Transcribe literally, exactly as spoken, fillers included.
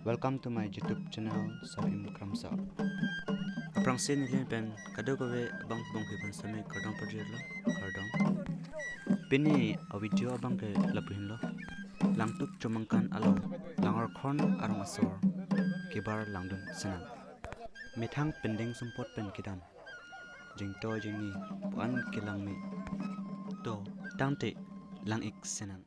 Welcome to my YouTube channel, Sar Im Kramsa. Aphrangsi neli pen kadokave abang bongphi pen sami kardom pajirlo, kardom. Pini a video abang ke lapu henlo. Langtuk Chomangkan along Langarkhon arong asor kebar langdun sinang. Methang pending sumpot pen kedam. Jengtoi jengni pu-an kelang me. To, tangte lang-ik sinang.